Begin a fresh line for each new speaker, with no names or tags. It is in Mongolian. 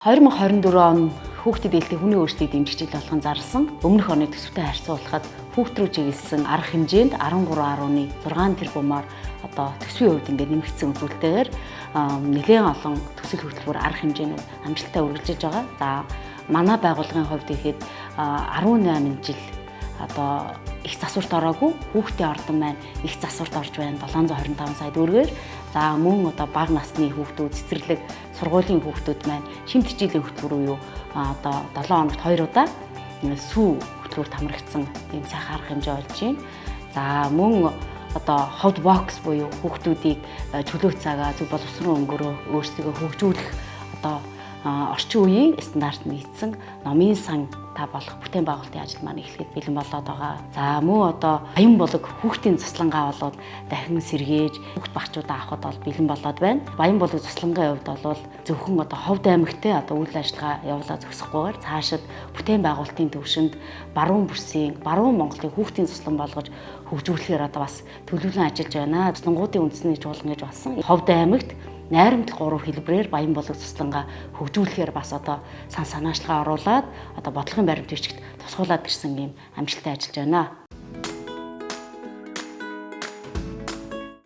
2024 он хүүхдэд ээлтэй хүний өөрчлөлтийг дэмжих жил болгон зарласан. Өмнөх оны төсөвтэй харьцуулахад хүүхд рүү чиглэсэн арга хэмжээнд 13.6 тэрбумаар одоо төсвийн хувьд ингээд нэмэгдсэн үзүүлэлтээр нэлээд олон төсөл хөтөлбөр, арга хэмжээнүүд амжилттай үргэлжилж байгаа. За, манай байгууллагын хувьд ихэд 18 жил одоо их засварт ороогүй хүүхдийн ордон маань их засварт орж байна, 725 сая төгрөгөөр. За, мөн одоо бага насны хүүхдүүд, цэцэрлэг, сургуулийн хүүхдүүд маань шимт хичээлийн хөтөлбөр буюу одоо 7 хоногт 2 удаа сүү хөтөлбөрт хамрагдсан ийм сайхан арга хэмжээ болж байна. За, мөн одоо ховд бокс буюу хүүхдүүдийг чөлөө цагаа зөв боловсрон өнгөрөө өөрсдийгөө хөгжүүлэх одоо орчин үеийн стандарт нийцсэн номын сан та болох бүтээн байгуулалтын ажил маань эхлэхэд бэлэн болоод байгаа. За, мөн одоо Баян булаг хүүхдийн цуслангаа болоод дахин сэргээж хүүхд багчуудаа авахд бол бэлэн болоод байна. Баян булаг цуслангийн хувьд бол зөвхөн одоо Ховд аймагтай одоо үйл ажиллагаа явуулаа зогсохгүйгээр цаашид бүтээн байгуулалтын төвшөнд баруун бүсийн, баруун Монголын хүүхдийн цуслан болгож хөгжүүлэхээр одоо бас төлөвлөн ажиллаж байна. Цуслангуудын үндэсний чуулган гэж болсон. Ховд аймагт найрамдал 3 хэлбэрээр Баян булаг цуслангаа хөгжүүлэхээр бас одоо сан санаачлага оруулаад одоо бодлогын баримт бичигт тусгуулад ирсэн юм амжилттай ажиллаж байна.